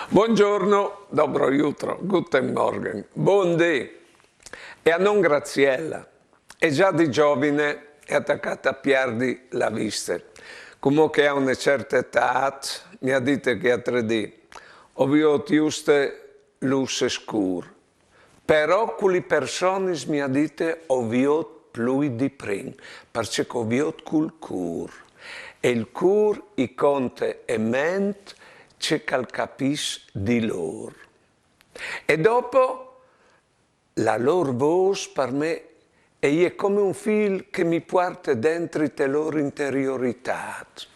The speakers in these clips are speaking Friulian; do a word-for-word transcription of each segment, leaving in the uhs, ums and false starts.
Buongiorno, dobro jutro, guten Morgen, bundì. E a non Graziella, e già di giovine è attaccata a piardi la viste. Cumò che a une certe etât, mi à dite chê altre dì: «O viôt juste lûs e scûr.» Però cu li personis, mi à dite, o viôt plui di prin, parcè che o viôt cul cûr. E il cûr i conte e ment ce che al capìs di lôr. E dopo la lôr vôs par me e je come un fîl che mi puarte dentri te lôr interioritât.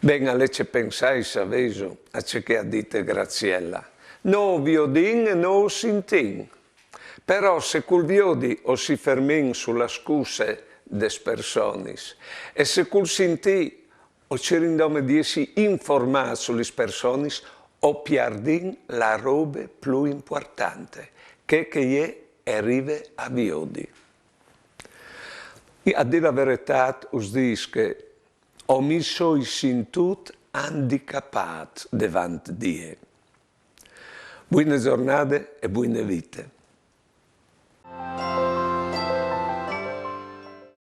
Ben, al è ce pensâ, savêso, a ce che à dite Graziella. No o viodìn e no o sintìn. Però se cul viodi o si fermìn su la scusse des personis e se cul sintî o cirìn dome di jessi informâts su lis personis, o piardìn la robe plui impuartante, chê che e je e rive a viodi. A dî la veretât, us dîs che o mi soi sintût andicapât devant di jê. Buine zornade e buine vite.